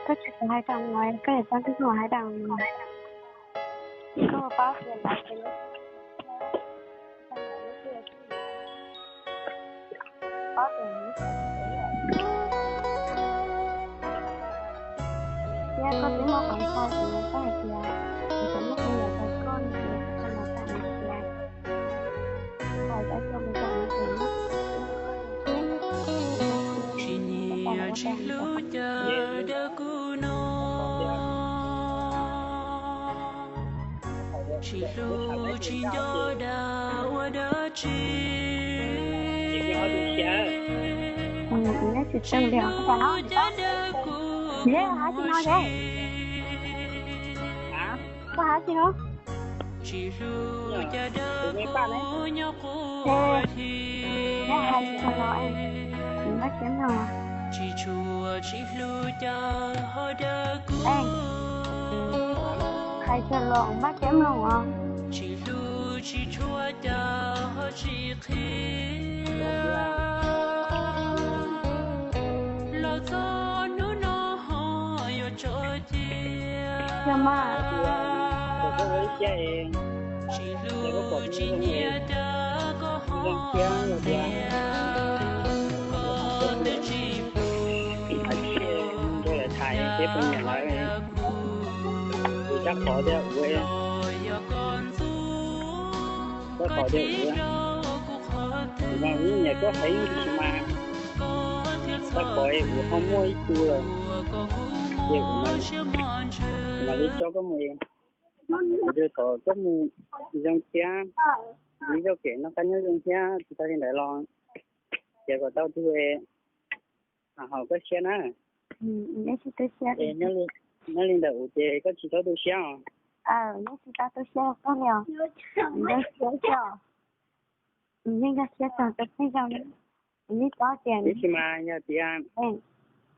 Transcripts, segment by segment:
Koj tsis tau hais rau no, koj yog tau tib tug hais rau no, koj paub tias lawv ces lawv paub tias lawv thiab koj twb muaj qhov ntshai ces koj hais tias kuv xav muaj tus niam tais koj no ces koj los tau tias hais rau koj mus rau no ces tsis nyiam tsis hlub cas dawb kuv no, tsis hlub tsis nco dag ua dab tsi. Tsis hlub cas dawb kuv no, tsis hlub cas dawb kuv nyob qub hli. Tsis tshua tsis hlub cas ho dawb kuv, tsis hlub tsis tshua cas ho tsis qhib. Los txog hnub no ho yuav tso cia. Tsis hlub tsis nyiam cas koj ho tias koj twb tsis pub. Rau lawv thaiv peb poj niam lawv, tab qhov tias ua, tab qhov tias ua, kuv mas kuv nyiam koj heev tab sis mas tab qhov kuv ho muaj ib tug lawm, ces kuv mam li coj koj mus, kuv thiaj thov koj mus zoo thiab, ib zaug kev noj qab nyob zoo thiab, tsis tag li ntawd los ces kom tau tus haum koj siab na. Nyob li ntawm kuv ces koj tsis tau tu siab os. Yeej nkag siab txog tus kheej zoo li, kuv yeej paub tias, tab sis mas yog tias,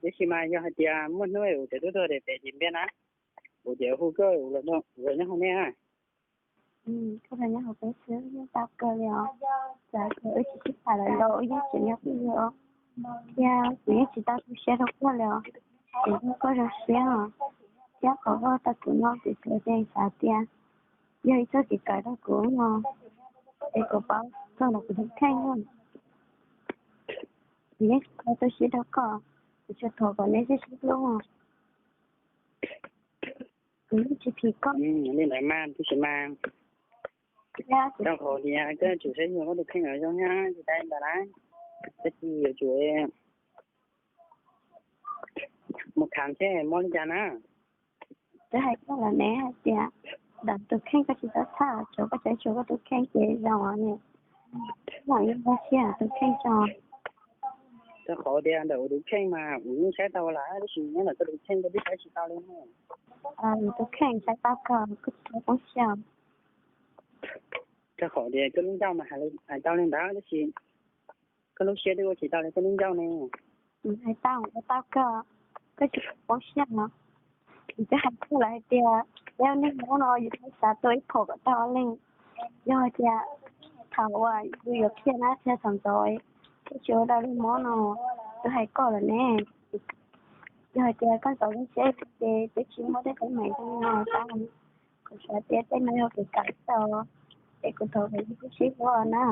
tab sis mas yog hais tias muaj hnub kuv tseem tuaj tuaj pem tim Npiab na, kuv tseem hu koj los nyob hauv nej. Koj los nyob hauv peb xwb yeej tau kawg li os. Txawm tias wb tsis sib tham lawm los wb yeej tseem nyob twj ywm os, thiab kuv yeej tsis tau tu siab rau koj li os. Kuv hlub koj zoo siab os, thiab qhov koj tau tus no kuv tsuas xav tias yog ib txoj kev kawm rau kuv no, es kuv paub txog los kuv tus kheej no, kuv yeej tsis tau tu siab rau koj, kuv tsuas thov kom nej sib sib hlub. Kuv yeej tsis phim koj li ntawd mas, tab sis mas rau qhov tias koj yuav tsum saib xyuas koj tus kheej kom zoo thiab, tsis tas li ntawd na, koj tsis yuav tsum mus khav seb mob li cas na. Twb hais koj lawm ne hais tias ntawm tus kheej koj tsis txhob txhawj, tsuav koj saib xyuas koj tus kheej ces zoo ne, mam li nkag siab tus kheej tso. Rau qhov tias ntawm kuv tus kheej mas kuv yeej saib tau lawm, tab sis nyob ntawm koj tus kheej koj twb saib tsis tau li. Kuv tus kheej saib tau kawg, koj tsis txhob poob siab. Rau qhov tias koj lub ncauj mas hais tau li ntawd tab sis koj lub siab twb ua tsis tau li koj lub ncauj ne. Hais tau ua tau kawg, koj tsis txhob poob siab no. Kuv twb hais koj lawm hais tias yog neeg mob no yus txhob xav tua ib phom kom tau leej. Yog hais tias thaum uas yus yuav qhia na, qhia thaum ntxov, koj tsis ua rau leej mob no, twb hais koj lawm ne. Yog hais tias koj ntxov zoo siab ces twb tsis muaj tej teeb meem zoo no tau. Kuv xav tias tej no yog kev kawm tau, es kuv thov kom yus sib hlub na.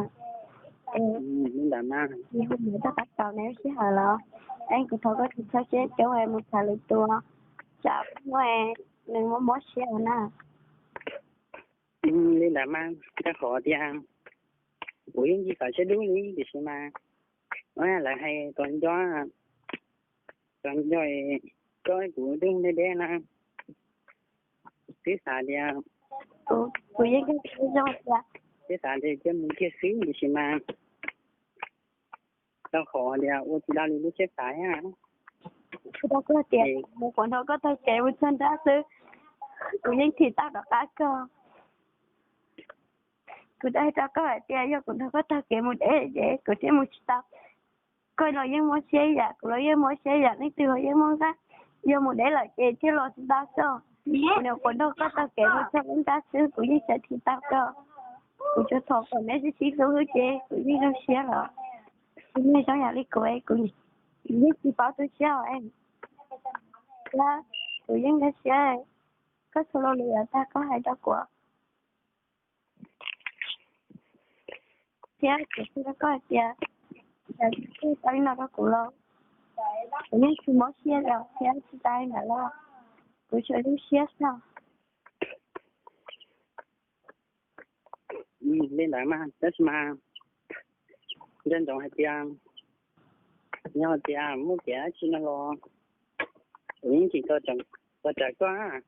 Es hu mus txog qab txaus ne, wb sij hawm los, es kuv thov koj tsis txhob siab coob mus tham lwm tus, tsam muaj nws mob mob siab na. Li ntawd mas rau qhov tias kuv yeej tsis txawj siab dub li tiam sis mas lawv hais tos nco, tos nco koj kuv twb deb deb na, twb xav tias, kuv yeej zoo tias, twb xav tias cia mus kiag xwb tiam sis mas rau qhov tias ua tsis tau li lub siab xav thiab. Kuv rau koj tias mus kuv nrog koj taug kev mus txog nrab xwb, kuv yeej thim tau rov qab koj. Kuv hais rau koj hais tias yog kuv nrog koj taug kev mus deb ces kuv thiaj mus tsis tau. Koj los yeej mob siab ib yam, kuv los yeej mob siab ib yam, leej twg los yeej mob nqaij. Yog mus deb lawm ces thiaj los tsis tau xwb. Kuv niam kuv nrog koj taug kev mus txog lub nrab xwb kuv yeej xav thim tau koj. Kuv tsuas thov kom neb sib sib hlub xwb ces kuv yeej zoo siab lawm. Tsis muaj zoo yam li kuv, kuv Yeej tsis paub tu siab os. Kuv yeej nkag siab, koj txhua lo lus yav tag koj hais rau kuv, thiab kuv qhia rau koj hais tias, yog koj tau li no rau kuv los kuv yeej tsis mob siab li thiab tsis tas li ntawd los kuv tsuas lub siab xwb. Li ntawd mas tab sis mas nco ntsoov hais tias yog tias muaj kev dab tsi no los kuv yeej tsis tau tsam koj.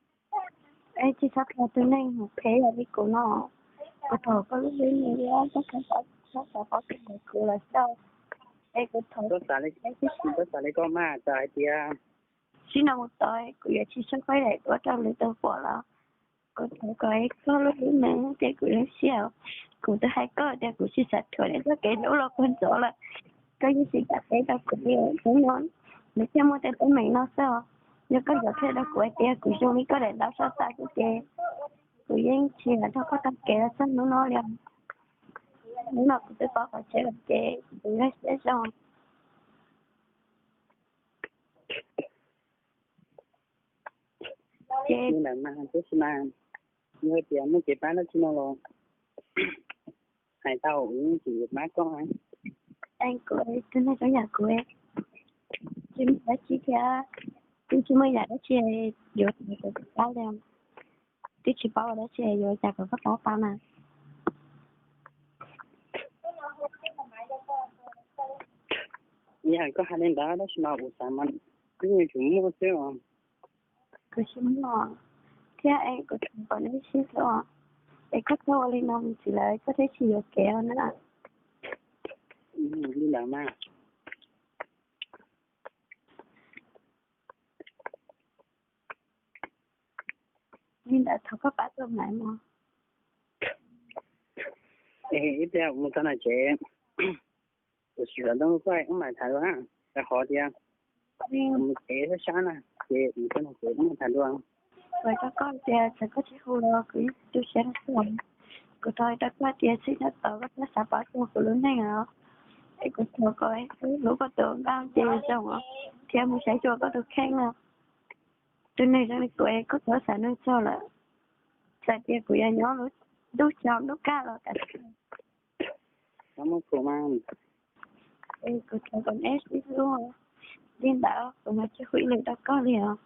Es tsis txhob thov tus neeg phem yam li kuv no, kuv thov koj lub hlwb mus li, koj txhob xav paub tus ntawd kuv lawm xwb. Es kuv thov, koj xav li koj mas txawm hais tias txij no mus tod kuv yuav tsis tshawb fawb daim duab rau lwm tus pom los kuv thov kom koj lub hlwb mus thiab kuv lub siab. Kuv twb hais koj tias kuv tsis xav thuam nws txoj kev hlub los puag ntxov lawm, koj yeej tsis kam teb rau kuv li. Hnub no nws thiaj muaj tej teeb meem no xwb os. Yog koj yuav qhia rau kuv hais tias kuv zoo li koj daim duab sab tas xwb ces kuv yeej tsis nrog koj taug kev los txog hnub no li. Hnub no kuv twb pom qhov tseeb lawm ces kuv nkag siab zoo. Li ntawd mas tab sis mas yog tias muaj kev pab dab tsi no los hais tau, kuv yeej tsis yuav pab koj. Kuv tus neeg zoo yam kuv tsis muaj dab tsi thiab, twb tsis muaj yam dab tsi yuav kom koj pab li. Twb tsis paub ua dab tsi yuav cas kom koj pab tau na. Yog koj hais li ntawd tab sis mas kuv xav mas kuv yeej tsis muaj xwb os. Kuv tsis muaj thiab es kuv thov kom nej sib hlub os. Es koj txhob ua li no mus ntxiv lawm koj thiaj tsis yuam kev os na. Li ntawd mas li ntawd thov koj pab tus Maiv mog. Es ib pliag mus txog nram tsev, kuv sim los nrog koj wb mam tham dua. Rau qhov tias mus tsev sab sab na, ces mus txog nram tsev wb mam tham dua. Kuv hais rau koj tias txawm koj tsis hu los kuv yeej tu siab rau koj. Kuv thov rau koj tias txij no tod koj txhob xav pab txog kuv lub neej os. Es kuv thov kom wb hlub koj tus npaj ces zoo os, thiab mus saib xyuas koj tus kheej os. Tus neeg zoo li kuv es koj txhob xav nug txog lawm. Txawm tias kuv yuav nyob lub ntuj tsaus ntuj kaj los kav liam. Kuv thov kom neb sib hlub, li ntawd kuv mam tsis hu ib lwm rau koj li os.